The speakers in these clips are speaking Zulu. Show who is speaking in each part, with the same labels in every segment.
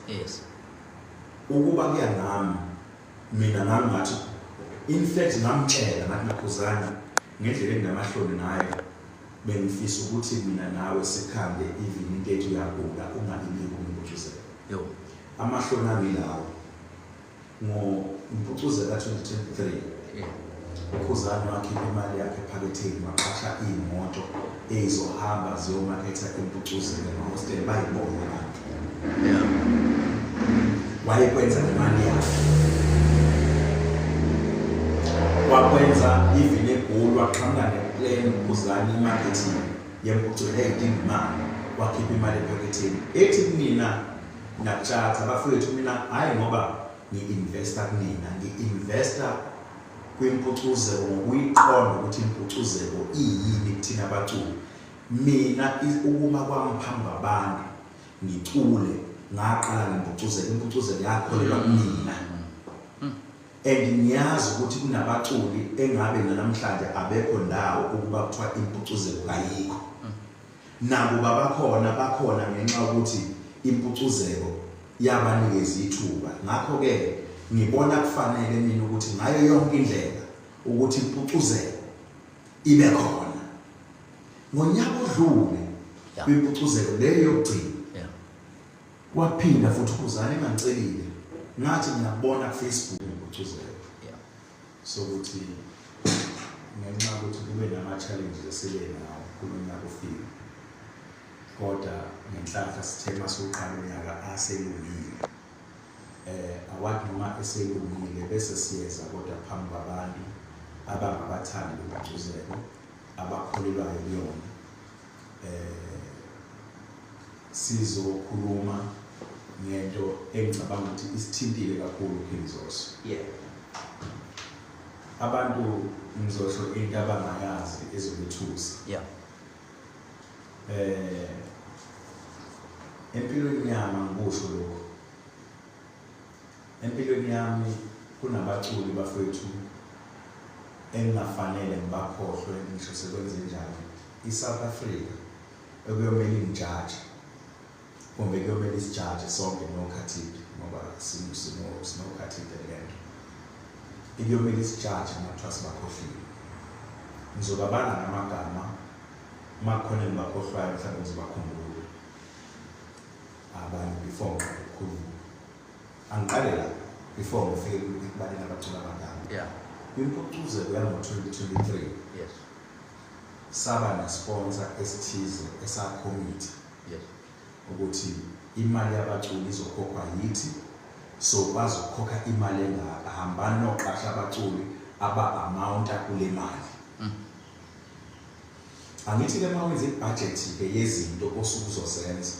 Speaker 1: Yes.
Speaker 2: Ukuba kuya ngami mina ngangathi, in fact ngamtshela ngathi, "Nakhuzani, ngendlela enginamahloni ngayo, bengifisa ukuthi mina nawe sikhande even into ethi uyagula ungabibiki umpucuzeko."
Speaker 1: Yo.
Speaker 2: Amahloni ami lawo ngompucuzeko ka-2023. Ukhuzani wakhipha imali yakhe ephaketheni, waqasha iy'moto ey'zohamba ziyomaketha impucuzeko emahostela, bayibone abantu. Wayekwenza ngemali yakhe, wakwenza even eGoli, waqhamuka ne-plan uKhuzani, i-marketing yempucuko yayidinga imali, wakhipha imali ephaketheni, ethi kunina nakutshatha bafowethu, mina hhayi ngoba ngi-investa kunina, ngi-investa kwimpucuzeko ngokuyiqonda ukuthi impucuzeko iyini kuthina abaculi. Mina ukuma kwami phambi kwabantu ngicule, ngaqala ngempucuzeko, impucuzeko yakholelwa kumina and ngiyazi ukuthi kunabaculi engabe namhlanje abekho ndawo ukuba kuthiwa impucuzeko kayikho. Nakuba bakhona, bakhona ngenxa yokuthi impucuzeko yabanikeza ithuba. Ngakho-ke ngibona kufanele mina ukuthi ngayo yonke indlela ukuthi impucuzeko ibe khona ngonyaka odlule kwimpucuzeko leyo yokugcina. Waphinda futhi uKhuzani engangicelile, ngathi ngiyabona ku-Facebook impucuzeko sokuthi ngenxa yokuthi kube nama-challenges esibe nawo kulo nyaka ufika, kodwa ngenhlanhla sithe masuqala unyaka aselungile, awathi noma eselungile bese siyeza kodwa phambi kwabantu abangabathandi bempucuzeko, abakholelwayo kuyona, sizokhuluma ngento engicabanga ukuthi isithintile kakhulu, King Zoso. Abantu ngizosho into abangayazi ezobethusa. Empilweni yami, angikusho lokho, empilweni yami kunabaculi bafowethu engingafanele ngibakhohlwe ngisho sekwenze njani. I-South Africa ekuyomele ingijaje kumbe kuyomele isijaje sonke nokhathide, ngoba sinokhathide lento, ikuyomele isijaje uma kuthiwa sibakhohliwe. Ngizobabala ngamagama, uma kukhona engibakhohlwayo mhlawumbe ngizobakhumbula abanye before ngiqale ukukhuluma. Angiqale la before ngifike ekubaleni abaculi abadala. Kwimpucuzeko yango-2023 saba ne-sponsor esithize esakhomitha ukuthi imali yabaculi izokhokhwa yithi, so bazokhokha imali engaka, hambani noqasha abaculi aba-amounta kule mali. Angithi-ke uma wenza ibhajethi-ke yezinto osuke uzozenza,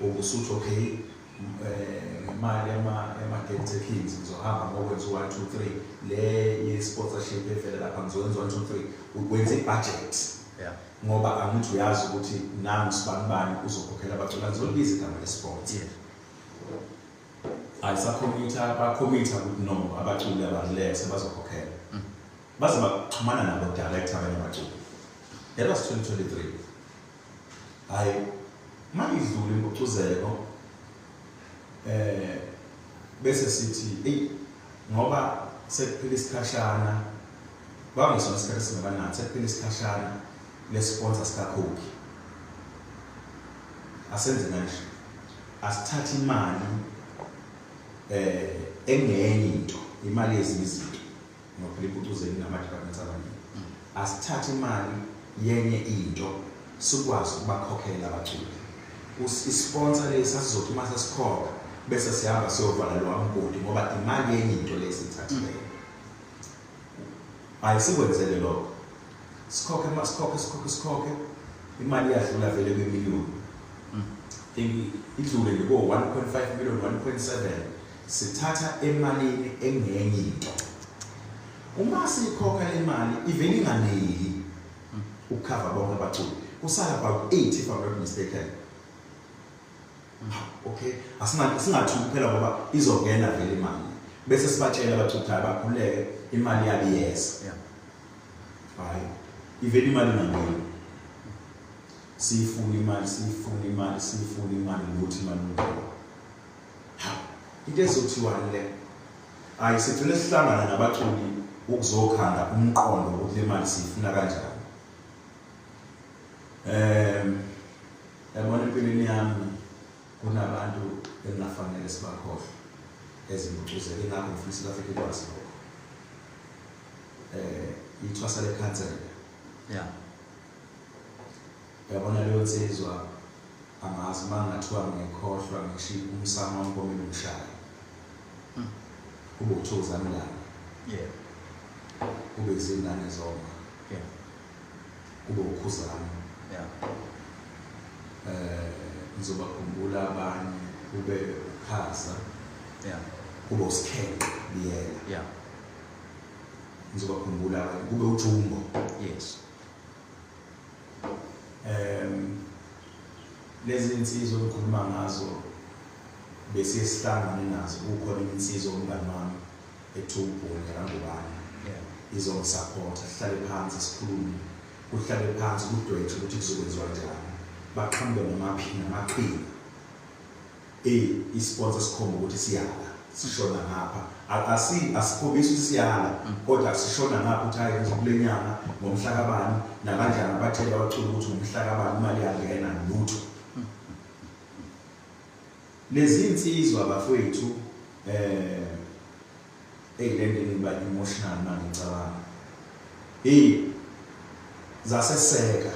Speaker 2: ubusuthi okay, ngemali yama-gate takings ngizohamba ngokwenza u-one two three, le ye-sponsorship evela lapha ngizokwenza one two three, wenza ibhajethi ngoba angithi uyazi ukuthi nangu sibanibani uzokhokhela abaculi, angizolibiza igama le-sponsor. Ayisakhomitha, bakhomitha ukuthi no, abaculi abakulethe bazokhokhela, baze baxhumana nabo direct abanye abaculi. That was 2023. Hayi, mayidlula impucuzeko, bese sithi ey, ngoba sekuphela isikhashana, kwangesona isikhathi esingakanani, sekuphela isikhashana le sponsor sikakhokhi, asenze kanje, asithathe imali engenye into, imali yezinye izinto, ngoba phela impucuzeko inama-departments amaningi, asithathe imali yenye into sikwazi ukubakhokhela abaculi. I-sponsor lesi sasizothi uma sesikhokha bese sihamba siyovala lowa mgodi, ngoba imali yenye into le esiyithathileyo. Ayisikwenzele lokho, sikhokhe, ma sikhokhe, sikhokhe, sikhokhe, imali iyadlula vele kwimiliyoni, think idlule nje ko-1.5 million, 1.7, sithatha emalini engenye into. Uma siyikhokha le mali ivele inganeli ukukhava bonke abaculi, kusala about 8 if I'm not mistaken. Okay, asingathuki phela ngoba izongena vele imali, bese sibatshela abaculi ukuthi bakhululeke, imali yabe iyeza. Hayi, ivele imali ingangeni, siyifuna imali, siyifuna imali, siyifuna imali, lutho, imali ingena. Ha, Into ezothiwani le? Hayi, sigcine sihlangana nabaculi ukuzokhanda umqondo ukuthi le mali siyifuna kanjani. Yabona, empilweni yami kunabantu engingafanele sibakhohlwe ezimpucuzeko, ingakho ngifuna iSouth Africa ikwazi lokho. Ithwasa lekhansela. Yabona leyo nsizwa, angazi uma ngathiwa ngiyakhohlwa, ngishiya umsamo wami komele ungishaye. Kube uThokozani Langa. Kube izingane zoma. Kube uKhuzani. Ngizobakhumbula abanye, kube uKhaza. Kube uSikhenqe Biyela. Ngizobakhumbula abanye, kube uJumbo. Lezi insizwa engikhuluma ngazo besiye sihlangane nazo, kukhona insizwa umngani wami ethiwa uBhunga kaNgubane. Izongisupporta, sihlale phansi sikhulume, kuhlale phansi kudwetshwe ukuthi kuzokwenziwa kanjani. Baqhamuke namaqhinga. I-sponsor sikhomba ukuthi siyala, sishona ngapha. Asikhombisi ukuthi siyala, kodwa sishona ngapha ukuthi hayi, kule nyanga ngomhla kabani nakanjani, abatshela abaculi ukuthi ngomhla kabani imali yangena, lutho. Lezi insizwa bafowethu, eyilento ngiba emotional manje ngicabanga. Hey, zaseseka.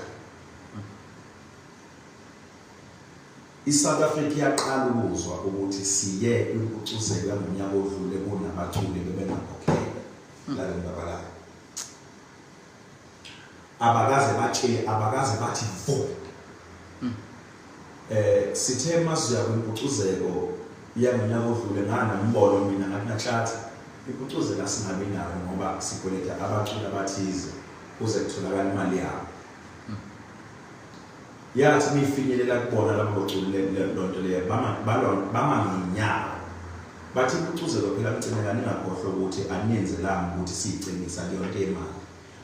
Speaker 2: ISouth Africa iyaqala ukuzwa ukuthi siye kwimpucuzeko yangonyaka odlule kunabaculi bebengakhokhelwe lalo babalayo. Abakaze batshele, abakaze bathi vo. Sithe masiya kwimpucuzeko yangonyaka odlule, nganombono mina, ngathi natshatha impucuzeko asingabi nayo ngoba sikweleta abaculi abathize kuze kutholakala imali yabo. Yathi mifinyelela kubona labo baculi lonto leyo, bama ngenyawo, bathi impucuzeko phela mcineka, ningakhohlwa ukuthi aniyenzelanga ukuthi siyicinisa kuyo nto yemali.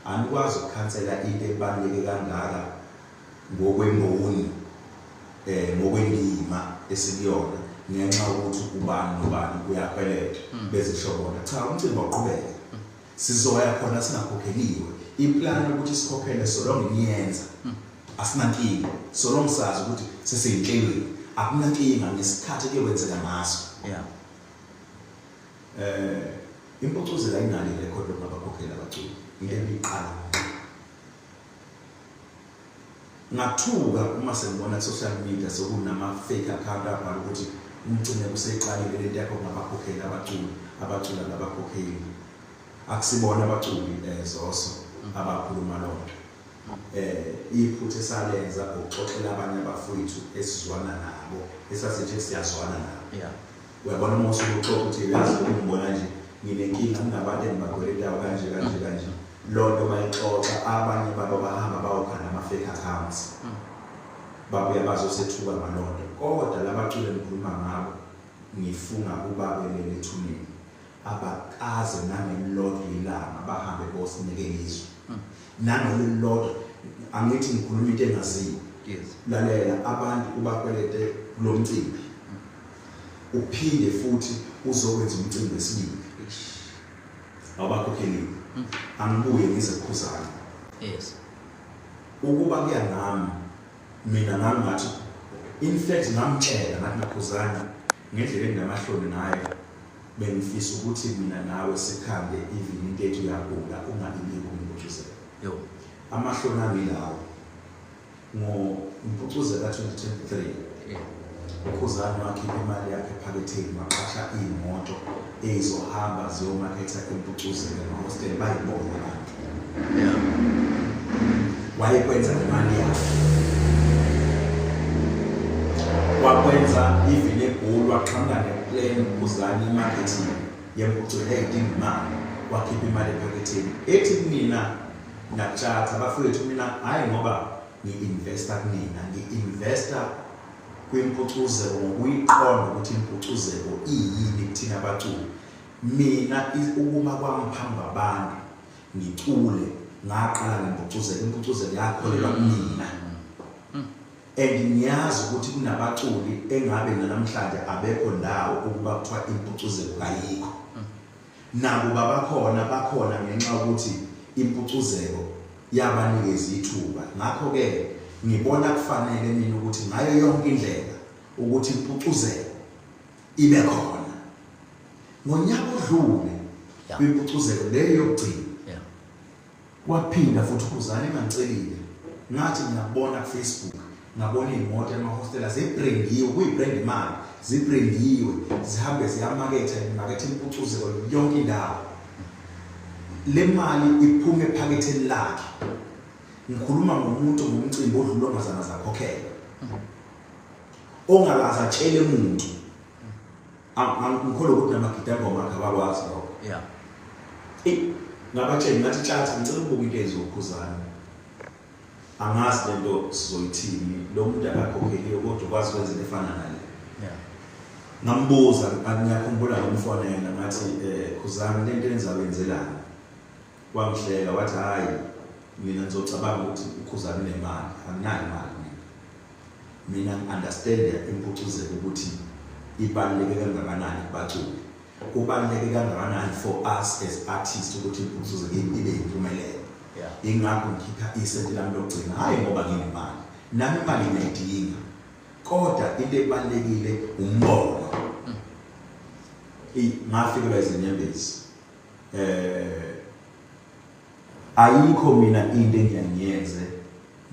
Speaker 2: Anikwazi ukukhansela into ebaluleke kangaka ngokwemboni, ngokwendima esikuyona, ngenxa yokuthi ubani nobani uyakweleta. Bezisho bona, cha, umcimbi awuqhubeke, sizoya khona singakhokheliwe. Iplan ukuthi sikhokhele so long niyenza, asinankinga, so long sazi ukuthi seseyinhlelweni, akunankinga ngesikhathi kuyokwenzeka ngaso. Impucuzeko ayinalo irekhodi lokungabakhokheli abaculi, into ebiqala. Ngathuka uma sengibona ku-social media sekunama-fake account abhala ukuthi umcine useyiqalile lento yakho ngabakhokheli abaculi, abaculi abakhokheli. Akusibona abaculi zoso abakhuluma lonto. Iphutha esalenza ukuxoxela abanye abafowethu esizwana nabo, esasinje siyazwana nabo. Uyabona uma usuke uxoxa ukuthi uyazi ukungibona nje nginenkinga, kunabantu engibakweletayo kanje kanje kanje. Lonto bayixoxa, abanye babo bahamba bayokhanda ama-fake accounts. Babuya bazosethuka ngalonto. Kodwa labaculi engikhuluma ngabo, ngifunga kubabelele ethuneni, abakaze nangelilodwa ilanga bahambe bosinikela izwe. Nangelilodwa, angithi ngikhuluma into engaziwa. Lalela, abantu ubakwelete kulomcimbi, uphinde futhi uzokwenza umcimbi wesibili, awubakhokheliwe. Angibuye ngize kuKhuzani. Ukuba kuya ngami mina, ngangathi, in fact ngamtshela, ngathi naKhuzani, ngendlela enginamahloni ngayo, bengifisa ukuthi mina nawe sikhambe, even into ethu yagula ungabibiki umpucuzeko. Amahloni ami lawo ngompucuzeko ka-2023. UKhuzani wakhipha imali yakhe ephaketheni, waqasha iy'moto ey'zohamba ziyomaketha impucuzeko emahostela, bayibona abantu. Wayekwenza ngemali yakhe, wakwenza even eGoli, waqhamuka neplan uKhuzani, i-marketing yempucuko yayidinga imali, wakhipha imali ephaketheni, ethi kumina nakutshatha bafowethu, mina hhayi ngoba ngi-investa kunina, ngi-investa kwimpucuzeko ngokuyiqonda ukuthi impucuzeko iyini kuthina abaculi. Mina ukuma kwami phambi kwabantu ngicule, ngaqala ngempucuzeko, impucuzeko yakholelwa kumina. And ngiyazi ukuthi kunabaculi engabe namhlanje abekho ndawo ukuba kuthiwa impucuzeko kayikho. Nakuba bakhona, bakhona ngenxa yokuthi impucuzeko yabanikeza ithuba. Ngakho-ke ngibona kufanele mina ukuthi ngayo yonke indlela ukuthi impucuzeko ibe khona. Ngonyaka odlule kwimpucuzeko leyo yokugcina waphinda futhi uKhuzani engangicelile, ngathi ngiyabona ku-Facebook, ngabona iy'moto emahostela zibrendiwe, kuyibrand imali, zibrendiwe, zihambe ziyamaketha, imaketha impucuzeko yonke indawo. Le mali iphume ephaketheni lakhe. Ngikhuluma ngomuntu ngomcimbi odlula ongazange azakhokhelwa, ongakaze atshele muntu. Angikholwa ukuthi namagidangoma akhe abakwazi lokho. Eyi, ngabatshela ngathi tshathi ngicela ukubuka into ezokhuzana. Angazi lento sizoyithini, lo muntu akakhokheliwe kodwa ukwazi ukwenza into efana nale. Ngambuza, ngiyakhumbula ngimfonela ngathi Khuzani lento enza wenzelani? Wangihleka wathi hayi mina ngizocabanga ukuthi uKhuzani unemali, anginayo imali mina. Mina ngi-understand impucuzeko ukuthi ibaluleke kangakanani kubaculi. Kubaluleke kangakanani for us as artists ukuthi impucuzeko ibe impumelelo. Ingakho ngikhipha isenti lami lokugcina, hhayi ngoba nginemali. Nami imali ngiyayidinga. Kodwa into ebalulekile umbono. Ngafikelwa izinyembezi. Ayikho mina into engiyangiyenze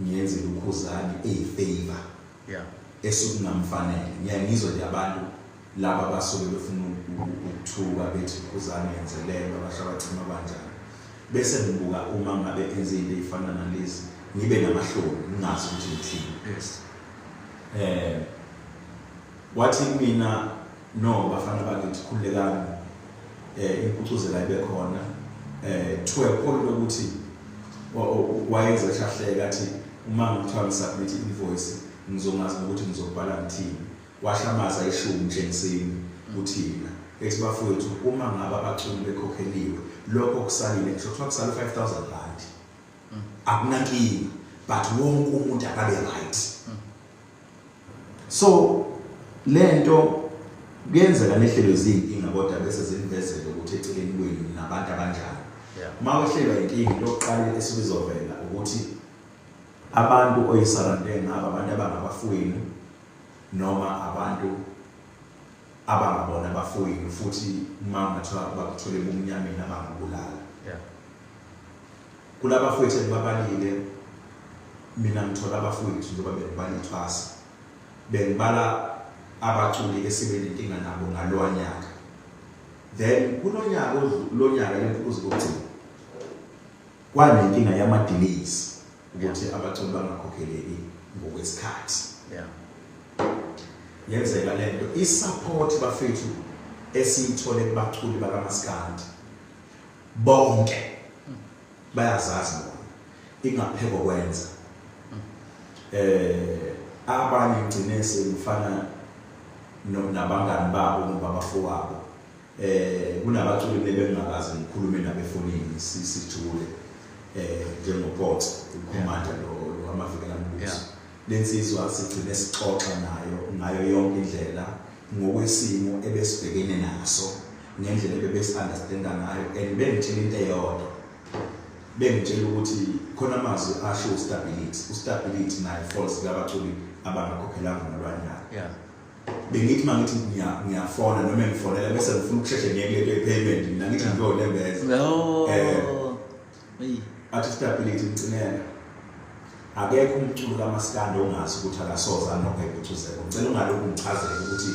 Speaker 2: ngiyenzele uKhuzani eyifavor. Esukungamfanele. Ngiyangizwa nje abantu laba basuke befuna ukuthuka bethi uKhuzani yenzelelwa basho abacima kanjani. Bese ngibuka uma ngabe enze into efana nalezi ngibe namahloni ngingazi ukuthi ngithini. Wathi mina no bafana bakithi khululekani, impucuzela ibe khona, to a point lokuthi wayenza shahleka athi uma ngithiwa ngisubmit invoice ngizongazi ukuthi ngizobhala ngithini. Washo amazwi ayishumi ntshengisini kuthina ethi bafowethu uma ngabe abaculi bekhokheliwe lokho kusalile, ngisho kuthiwa kusale 5000 rand akunankinga, but wonke umuntu akabe right. So lento kuyenzeka nehlelo izinkinga kodwa bese zinivezele ukuthi eceleni kwenu nabantu abanjani. Uma wehlelwa inkinga into yokuqala esuke izovela ukuthi abantu oyisurrounde ngabo abantu abangabafowenu noma abantu abangabona abafowenu, futhi uma ngathiwa bakuthole ebumnyameni abangabulala. Kulabafowethu engibabalile mina ngithola abafowethu njengoba bengibala ithwasa, bengibala abaculi esibe nenkinga nabo ngalowa nyaka. Then kulonyaka lonyaka lempucuzo kokugcina kwanenkinga yama delays ukuthi abaculi bangakhokheleki ngokwesikhathi. Yenzeka lento, i-support bafethu esiyithole kubaculi bakaMaskandi bonke bayazazi bona ingapheko kwenza. Abanye ngigcine sengifana nabangani babo ngoba abafowabo. Kunabaculi bebengakaze ngikhulume nabo efonini sijule, njengoPotso ukhomanda lo wamavikela mbuso. Lensizwa sigcine sixoxa nayo ngayo yonke indlela ngokwesimo ebesibhekene naso ngendlela ebebesi-understanda ngayo, and bengitshela into eyodwa, bengitshela ukuthi khona amazwi asho ustability, ustability naye falls kulabaculi abangakhokhelanga ngalwanyaka. Bengithi mangithi ngiyafona noma ngifonela bese ngifuna ukusheshe ngiye kulento ye-payment, mina ngithi ngiyolembeza. Athi stability mcinela akekho umculo kaMaskandi ongazi ukuthi akasoze anokho impucuzeko. Ngicela ungalokhu ngichazele ukuthi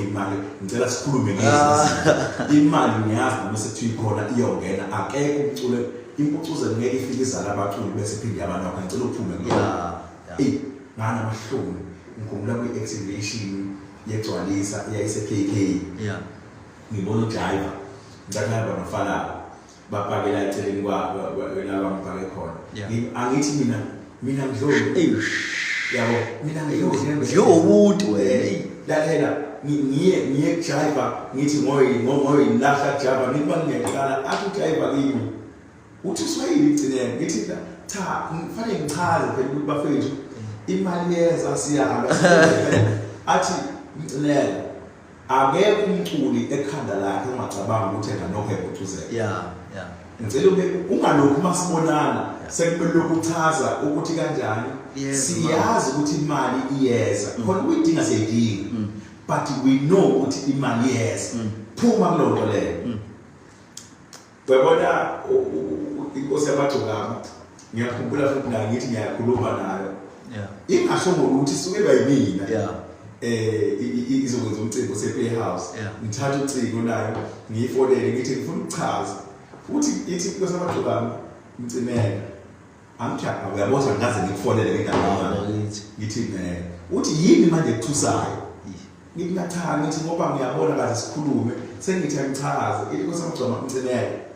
Speaker 2: imali, ngicela sikhulume ngezinto. Imali ngiyazi noma sekuthiwa ikhona iyongena, akekho umculo, impucuzeko ngeke ifike izala abaculi bese iphinde yabanokho. Ngicela uphume kulokho. Eyi, nganamahloni ngikhumbula kwi-activation yegcwalisa eyayise KK. Ngibona uJaiva, ngicela nofalayo bapakela eceleni kwa la bangipake khona. Angithi mina ngidlule. Yabo, mina ngidlule.
Speaker 1: Ngiyowumuntu wena.
Speaker 2: Lalela, ngiye kuJaiva ngithi ngoyilahla Jaiva, ngithi mangiqala athi uJaiva kimi. Uthi uswayini igcinene, ngithi cha, ngifanele ngichaze phela ukuthi bafethu Imali yeza, siyalwa. Athi Mcineka, akekho umculi ekhanda lakhe ungacabanga ukuthi enganokho ebucuzeka. Ngicela ube ungalokhu masibonana sekumele ukuchaza ukuthi kanjani. Siyazi ukuthi imali iyeza, khona ukuyidinga siyayidinga, but we know ukuthi imali iyeza. Phuma kuleyo nto leyo. Uyabona, inkosi yamagcokama, ngiyakhumbula futhi nayo ngithi ngiyakhuluma nayo, ingasho ngokuthi isukelwa yimina, izokwenza umcimbi ose-Playhouse. Ngithatha ucingo nayo, ngiyifonele, ngithi ngifuna ukuchaza futhi. Ithi inkosi yamagcokama, "Mcineka, angithi uyabona ngikaze ngikufonele ngendaba yemali." Ngithi ne uthi, "Yini manje ekuthusayo?" Ngithi mina cha, ngithi ngoba ngiyabona kaze sikhulume, sengithi angichaze. Ithi inkosi yamagcokama, "Mcineka,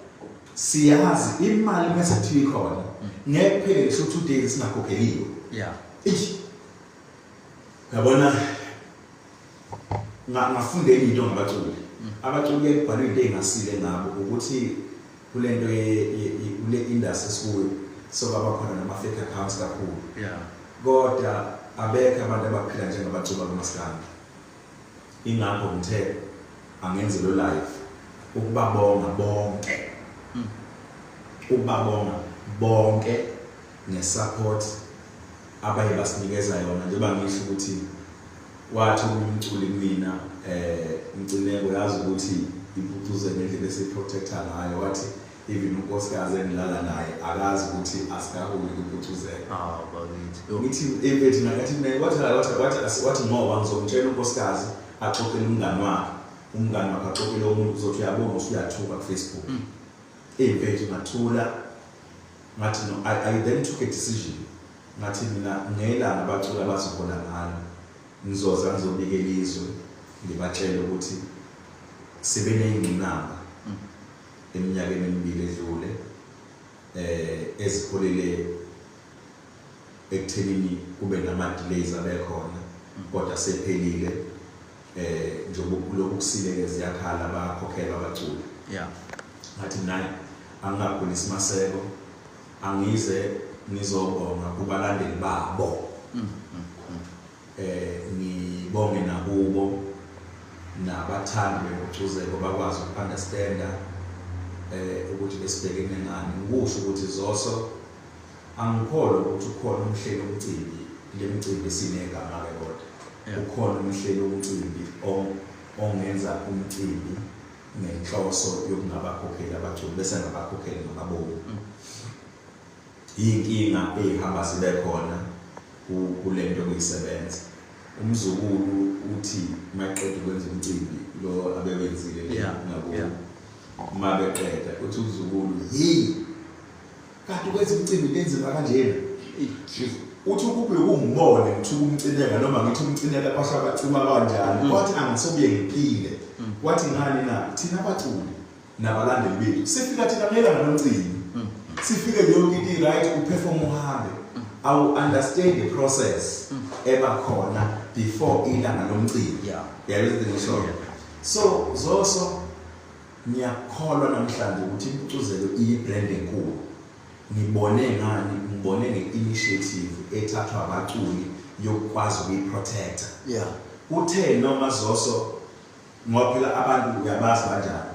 Speaker 2: siyazi imali mase kuthiwa ikhona, ngeke kuphele ngisho 2 days singakhokheliwe." Eish, uyabona, ngafunda enye into ngabaculi. Abaculi kubhalwe into ey'ngasile ngabo ukuthi kule nto kule industry esikuyo sokwaba khona nama-fake accounts kakhulu, kodwa abekho abantu abaphila njengabaculi bakamaskandi. Ingakho ngithe angenze lo live ukubabonga bonke, ukubabonga bonke ngesupport abaye basinikeza yona. Njengoba ngisho ukuthi wathi umculi kumina, "Mcineko, yazi ukuthi impucuze ngendlela esiprotecta ngayo." Wathi even unkosikazi engilala naye akazi ukuthi asikaholi kwimpucuzeko.
Speaker 1: Ah, bakithi. Yo.
Speaker 2: Ngithi emfethu, ngathi mina wathi ngoba ngizomtshela unkosikazi axoxele umngani wakhe, umngani wakhe axoxele umuntu, uzothi uyabona usuyathuka ku-Facebook. Ey'mfethu, ngathula, ngathi no, I then took a decision. Ngathi mina ngelanga abaculi abazohola ngalo, ngizoza ngizobikela izwe, ngibatshele ukuthi sibe ney'ngqinamba eminyakeni emibili edlule eziholele ekuthenini kube nama-delays abekhona, kodwa sephelile. Njengoba lokhu kusileke ziyakhala, bakhokhelwa abaculi. Ngathi naye angingagulisi maseko, angize ngizobonga kubalandeli babo, ngibonge nakubo nabathandi bempucuzeko, bakwazi uku-understanda ukuthi besibhekene ngani. Ngikusho ukuthi Zoso, angikholwa ukuthi ukhona umhleli omcimbi lemicimbi sinegama-ke, kodwa ukhona umhleli womcimbi ongenza umcimbi ngenhloso yokungabakhokheli abaculi bese ngabakhokheli ngamabomu. Iy'nkinga ey'hamba zibe khona kule nto kuyisebenza. Umzukulu uthi maqeda ukwenza umcimbi lo abewenzile le ngakubo, uma beqeda uthi umzukulu, "Hey, kanti ukwenza umcimbi into enzima kanjena?" Uthi ukube kungibone ngithuka umcineka noma ngithi umcineka kwasho abacima kanjani, wathi angisobuye ngiphile. Wathi ngani na, thina abaculi nabalandeli bethu sifika thina ngelanga lomcimbi, sifike yonke into i-right, uperform uhambe, awu-understand the process eba khona before ilanga lomcimbi. Yabo izinto ngisho. So Zoso, ngiyakholwa namhlanje ukuthi impucuzeko iyi-brand enkulu. Ngibone ngani? Ngibone nge-initiative ethathwa abaculi yokukwazi ukuyiprotecta. Uthe noma Zoso, ngoba phela abantu uyabazi kanjani,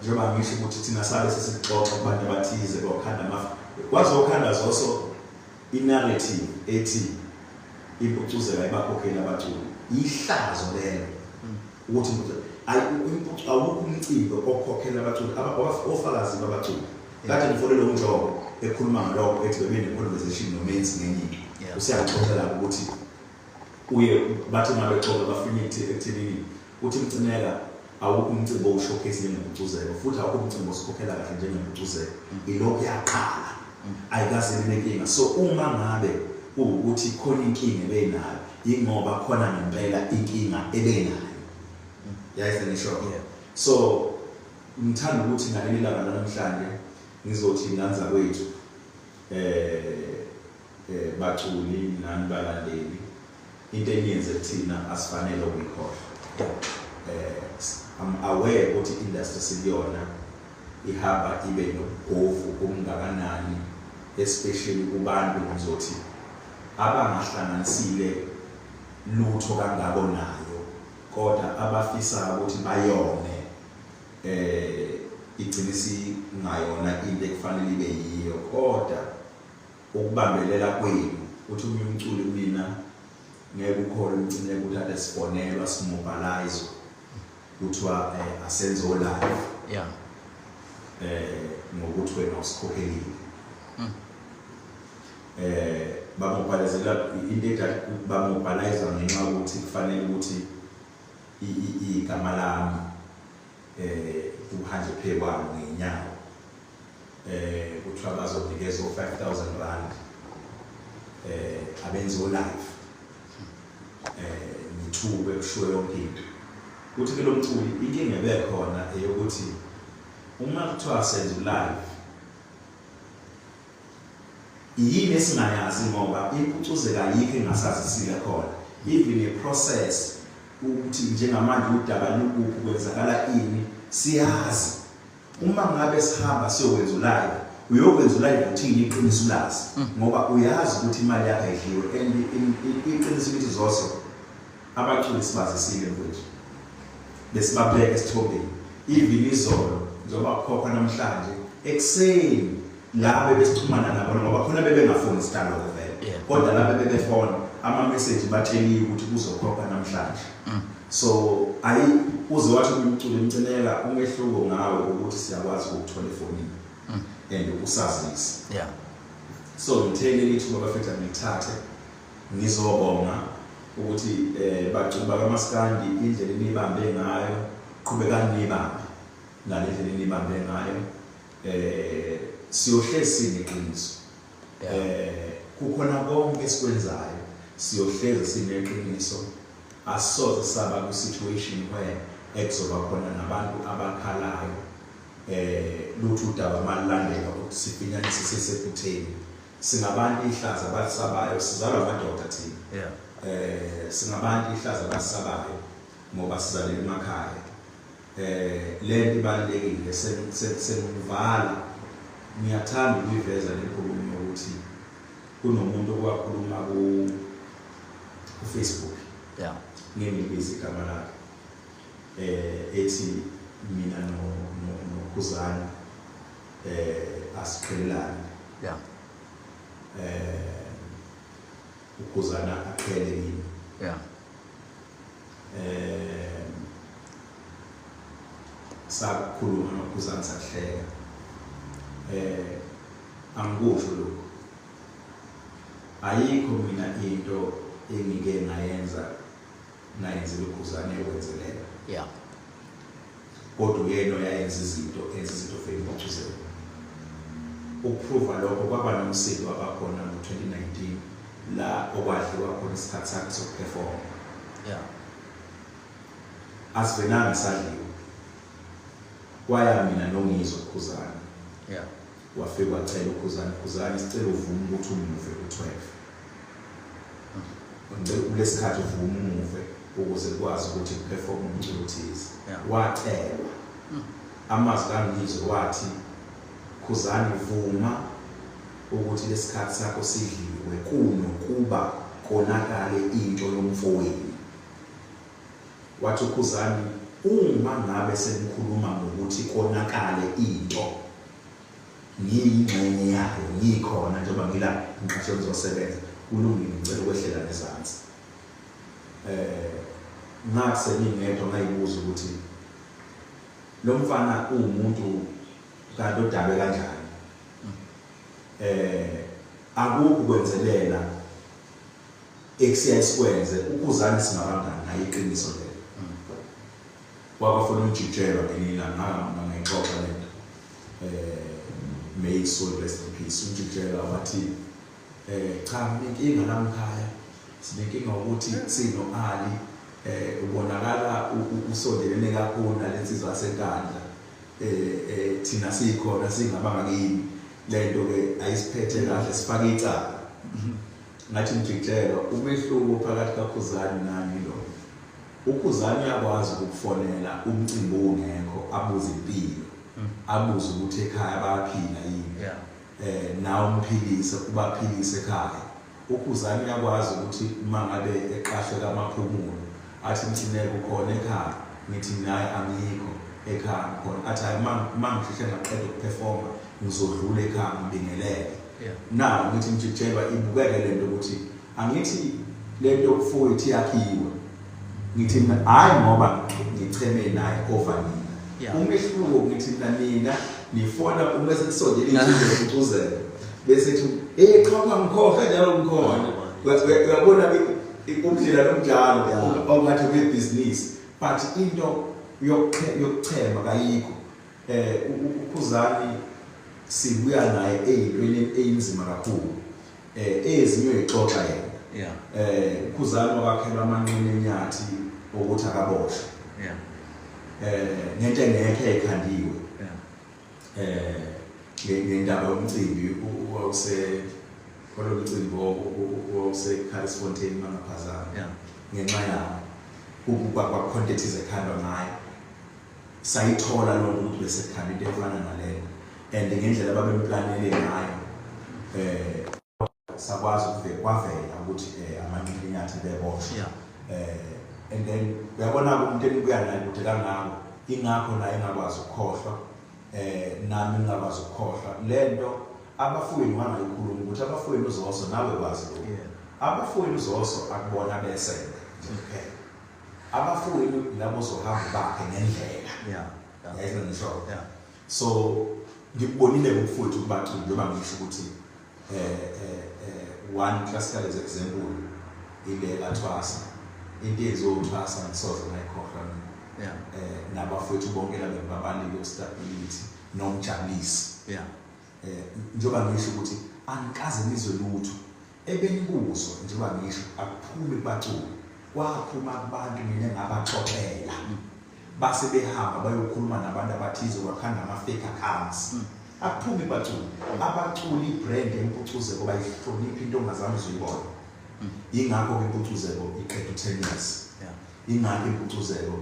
Speaker 2: njengoba ngisho ukuthi thina sabe sesixoxa kubantu abathize kokhanda amafa, kwazokhanda Zoso i-narrative ethi impucuzeko ayibakhokheli abaculi. Ihlazo lelo ukuthi awukho umcimbi okhokhela abaculi. Ofakazi babaculi kade ngifonele uNjobo ekhuluma ngalokho, ethi bebe ne-conversation noMenzi ngenye into. Usiyaxoxela ukuthi uye bathi uma bexoxa bafike ekuthenini uthi, "Mcineka, awukho umcimbi owushowcase njengempucuzeko, futhi awukho umcimbi osikhokhela kahle njengempucuzeko." Ilokhu yaqala, ayikaze ibe nenkinga. So uma ngabe kuwukuthi khona inkinga ebenayo, yingoba khona ngempela inkinga ebenayo, yayize ngisho. So ngithanda ukuthi ngaleli langa lanamhlanje ngizothi nganza kwethu, baculi nani balandeli, into eniyenze kuthina asifanele ukuyikhohlwa. I'm aware ukuthi industry sikuyona ihamba ibe nobugovu obungakanani, especially kubantu ngizothi Abangahlanganisile lutho kangako nayo, kodwa abafisa ukuthi bayone igcine singayona into ekufanele ibe yiyo, kodwa ukubambelela kwenu uthi umunye umculi mina ngeke ukhona umcine ukuthi ade sifonelwa simobilize kuthiwa asenze live ngokuthi wena usikhokhelile. Bamobilizela into edala bamobilize ngenxa yokuthi kufanele ukuthi igama lami kuhanjwe phe kwami ngenyawo, kuthiwa bazonikeza 5000 rand abenze live ngithuke kushiwo yonke into. Kuthi ke lo mculi inkinga ebekhona eyokuthi uma kuthiwa senze live yini esingayazi, ngoba impucuzeka ayikho engasazisile khona, even a process ukuthi njengamanje udaba lukuphi, kwenzakala ini, siyazi. Uma ngabe sihamba siyokwenza live, uyokwenza live uthini iqiniso ulazi, ngoba uyazi ukuthi imali yakho ayidliwe. And iqiniso lithi zoso abaculi sibazisile mfowethu, besibabeka esithombeni. Even izolo njengoba kukhokha namhlanje ekuseni, laba besixhumana nabo, ngoba khona bebengafoni sidalo vele, kodwa laba bebefona ama-message batsheliwe ukuthi kuzokhokha namhlanje. So ayi uze wathi umculo emcineka umehluko ngawe ukuthi siyakwazi ukuthola efonini and usazise. So ngithele lithuba bafethu ngithathe ngizobonga ukuthi baculi bakaMaskandi indlela enibambe ngayo, qhubekani nibambe ngale ndlela enibambe ngayo. Siyohlezi sineqiniso. Kukhona konke esikwenzayo siyohlezi sineqiniso, asoze saba ku situation where ekuzoba khona nabantu abakhalayo lutho udaba malulandela ukuthi sifinyanise sisephutheni. Singabantu ihlaza abalisabayo, sizalwa amadoda thina. Singabantu ihlaza abalisabayo ngoba sizalela emakhaya. Lento ibalulekile sengivala. Ngiyathanda ukuyiveza le nkulumo yokuthi kunomuntu owakhuluma ku Facebook. Ngimbiza igama lakhe. Ethi mina no noKhuzani asiqhelelani. uKhuzana aqhele kimi. Sakhuluma noKhuzana sahleka. Angikusho lokho. Ayikho mina into engike ngayenza ngayenzela uKhuzana ekwenzelela. Kodwa uyena oyayenza izinto, enza izinto for impucuzeko. Ukuprova lokho kwaba nomsindo wabakhona ngo-2019 la okwadliwa khona isikhathi sakhe sokuperform. Asivenanga sadliwa. Kwaya mina nongizwe uKhuzana. Wafika wacela uKhuzana, Khuzana sicela uvume ukuthi umuve ku-12. Ngicela kulesikhathi uvume umuve ukuze kwazi ukuthi kuperform umculo othize. Wacelwa. Amazwi kaNgizwe wathi Khuzani vuma ukuthi lesikhathi sakho sidliwe kunokuba konakale into yomfowenu. Wathi uKhuzani uma ngabe senikhuluma ngokuthi konakale into ngiyingxenye yayo, ngikhona njengoba ngila ngiqashwe ngizosebenza, kulungile ngicela ukwehlela ngezansi. Ngathi sengingedwa ngayibuza ukuthi lo mfana uwumuntu kanti odalwe kanjani. Akukho ukwenzelela ekusiya sikwenze uKhuzani singabangani naye, iqiniso lelo. Kwabafuna umjijelwa ngelinye ilanga ngangayixoxa lento. May his soul rest in peace. Umjijelwa wathi cha inkinga lamkhaya sinenkinga ukuthi sino Ali ubonakala usondelene kakhulu nalensizwa yaseNkandla. Thina sikhona singabanga kini lento ke ayisiphethe kahle sifake icala. Ngathi mjijelwa umehluko phakathi kaKhuzani nani lo. uKhuzani uyakwazi ukukufonela umcimbi ungekho, abuze impilo, abuze ukuthi ekhaya bayaphila yini. Nawe umphilise, ubaphilise ekhaya. uKhuzani uyakwazi ukuthi uma ngabe eqashwe kaMaphumulo athi Mcineka ukhona ekhaya, ngithi naye angikho ekhaya ngikhona, athi hayi uma ngisheshe ngaqeda ukuperforma ngizodlula ekhaya ngibingelele. Now ngithi Mjikijelwa ibukeke lento ukuthi angithi lento yokufowethu yakhiwe, ngithi mina hayi ngoba ngicheme naye over nina. Umehluko ngithi mina nina nifona uma sekusondela insuku yokucuzela bese ethi eh cha ungangikhohlwa njalo ngikhona. Uyabona umdlela nomjalo ongathi kwebhizinisi, but into yokuchema kayikho. UKhuzani sibuya naye eyintweni eyinzima kakhulu, ezinye uyixoxa yena. UKhuzani wakakhelwa amanqina enyathi ukuthi akaboshwe ngento engekho eyikhandiwe. Ngendaba yomcimbi wawuse khona umcimbi wawuse Carlsfontein mangaphazana, ngenxa yawo kwakhonto ethize ekhandwa ngayo sayithola loo nto ukuthi bese kukhanda into efana naleyo, and ngendlela ababemplanele ngayo sakwazi kwavela ukuthi amanqina enyathi beboshwa. And then uyabona umuntu enibuya naye kude kangako, ingakho naye engakwazi ukukhohlwa, nami ngingakwazi ukukhohlwa lento. Abafowenu wangayikhuluma ukuthi abafowenu uZoso nawe kwazi lokho. Abafowenu uZoso akubona bese nje kuphela, abafowenu labo ozohamba bakhe ngendlela. Yazi ngisho. So ngikubonile ngokufuthu kubaculi njengoba ngisho ukuthi one classical example ile kaThwasa, into eyenziwe uThwasa ngisoze ngayikhohlwa mina. Nabafowethu bonke laba babalile ustability nomjabulisi. Njengoba ngisho ukuthi angikaze nizwe lutho ebenikuzwa, njengoba ngisho akuphumi kubaculi, kwaphuma kubantu mina engabaxoxela, base behamba bayokhuluma nabantu abathize kwakhanda ama-fake accounts. Akuphumi kubaculi, abaculi ibrand empucuzeko bayihlonipha into ongazange uzuyibona. Yingakho-ke impucuzeko iqeda u-10 years, ingakho impucuzeko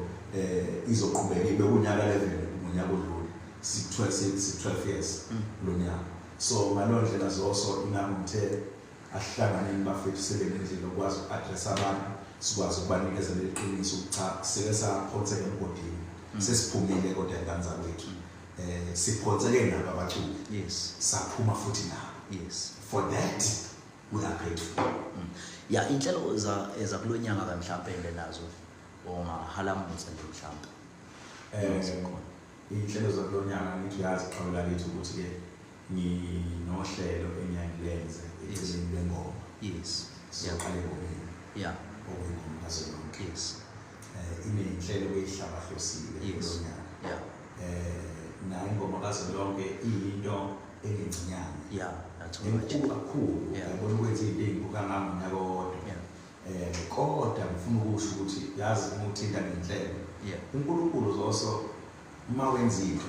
Speaker 2: izoqhubeka ibe kunyaka 11 ngonyaka odlule, si-12 years kulo nyaka. So ngaleyo ndlela Zoso, ingakho ngithe asihlanganeni bafethu, sibe nendlela okwazi uku-address abantu, sikwazi ukubanikeza leli qiniso ukuthi cha, sike saphonseka emgodini, sesiphumile kodwa ingane zakwethu, siphonseke nabo abaculi, saphuma futhi nabo. For that we are grateful.
Speaker 1: Ya, inhlelo za kulonyaka ka mhlambe le nazo ongahalamutsa nje mhlambe.
Speaker 2: Inhlelo zakulonyaka ngithi uyazi qhawula kithi ukuthi ke nginohlelo engiyangilenze eceleni lengoma. Sizoqala engomeni. Okuyingoma kazwelonke. Ineyinhlelo eyihlabahlosile kulonyaka. Nayo ingoma kazwelonke iyinto engencinyane. Enkulu kakhulu. Yabona ukwenza into ezinkulu kangaka ngonyaka owodwa. Kodwa ngifuna ukusho ukuthi yazi uma uthinta ngenhlelo. uNkulunkulu Zoso uma wenza into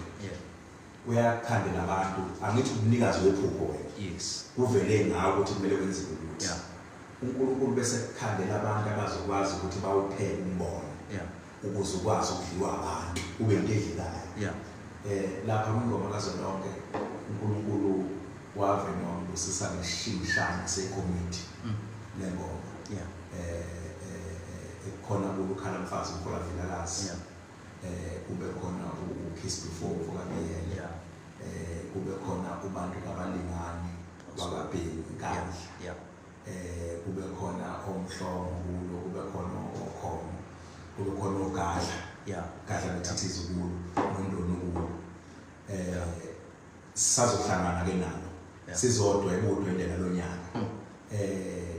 Speaker 2: uyakhandela abantu, angithi umnikazi wephupho wena. Kuvele ngawe ukuthi kumele kwenziwe ukuthi. uNkulunkulu bese kukhandela abantu abazokwazi ukuthi bawupheke umbono. Ukuze ukwazi ukudliwa abantu, ube into edlekayo. Lapha kwingoma kazwelonke uNkulunkulu wave nobusisa ngesishingishane sekomiti lengoma. Khona kulukhala mfazi umfola Vilakazi. Kube khona uKiss Before umfokaBiyela. Kube khona ubantu abalingani wakabheki Nkandla. Kube khona omhlongo kulo, kube khona okhomo, kube khona ogadla. Gadla nothithizi kulo, nondoni kulo. Sazohlangana ke nalo. Sizodwa ebudwendela lonyaka.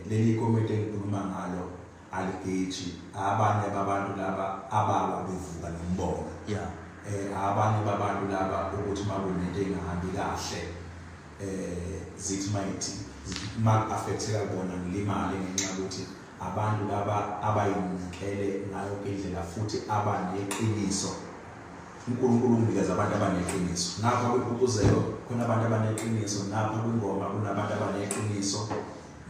Speaker 2: Leli komiti engikhuluma ngalo aligeji abanye babantu laba abalwa bevuka nombono. Abanye babantu laba ukuthi makunento engahambi kahle zithi mayithi maku-affecteka kubona ngilimale ngenxa yokuthi abantu laba abayinikele ngayo indlela futhi abaneqiniso. uNkulunkulu unginikeza abantu abaneqiniso. Ngapha kwimpucuzeko khona abantu abaneqiniso, ngapha kwingoma kunabantu abaneqiniso.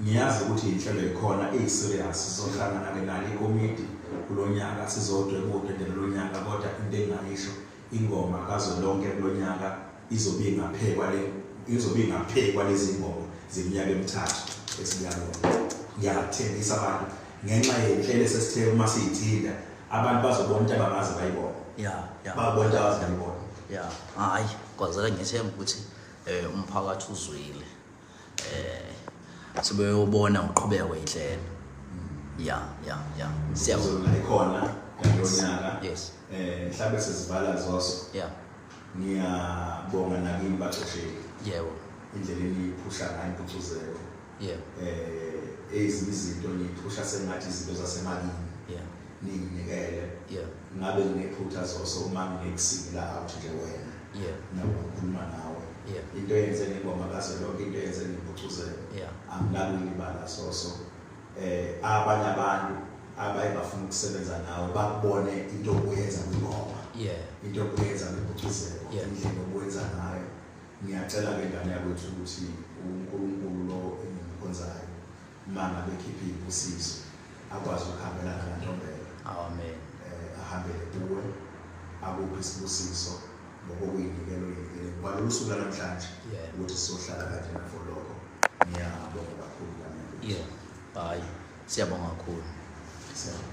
Speaker 2: Ngiyazi ukuthi inhlelo ikhona eyi-serious, sizohlangana ke nalo ikomiti kulonyaka, sizodweba udwendwe lonyaka, kodwa into engingayisho ingoma kazwelonke kulonyaka izobe ingaphekwa le, izobe ingaphekwa lezi ngoma zeminyaka emithathu. Esibuya lona. Ngiyabathembisa abantu ngenxa yenhlelo esesithe uma siyithinta abantu bazobona into abangaze bayibone. Babona into abaze bayibone.
Speaker 1: Ya, hayi, kwazeka ngiyethemba ukuthi umphakathi uzwile. Sebeyobona uqhubeka kweyinhlelo. Ya.
Speaker 2: Siyabonga ikhona ngonyaka.
Speaker 1: Yes.
Speaker 2: Mhlawumbe sesivala zoso. Ngiyabonga nakini bacosheli.
Speaker 1: Yebo.
Speaker 2: Indlela eniphusha ngayo impucuzeko.
Speaker 1: Yebo.
Speaker 2: Ezinye izinto niphusha sengathi izinto zasemalini. Ninginikele.
Speaker 1: Yebo.
Speaker 2: Ngabe nginephutha zoso uma nginekusingela out nje wena.
Speaker 1: Yebo.
Speaker 2: Nakukhuluma nawe.
Speaker 1: Yebo.
Speaker 2: Into eyenze ngengoma kazwelonke, into eyenze ngempucuzeko. Anginakuyilibala soso. Abanye abantu abaye bafuna ukusebenza nawe bakubone into obuyenza kwingoma. Into obuyenza kwimpucuzeko, indlela obuyenza ngayo. Ngiyacela ke ngane yakwethu ukuthi uNkulunkulu lo engimkhonzayo uma ngabe ekhipha izibusiso akwazi ukuhambelana naNtombela.
Speaker 1: Amen.
Speaker 2: Ahambele kuwe akuphi isibusiso ngokuyinikela oyinikele. Kwalolu suku namhlanje ukuthi sizohlala kanje nafo lokho. Ngiyabonga kakhulu ngane.
Speaker 1: Hayi, siyabonga kakhulu.
Speaker 2: Siyabonga.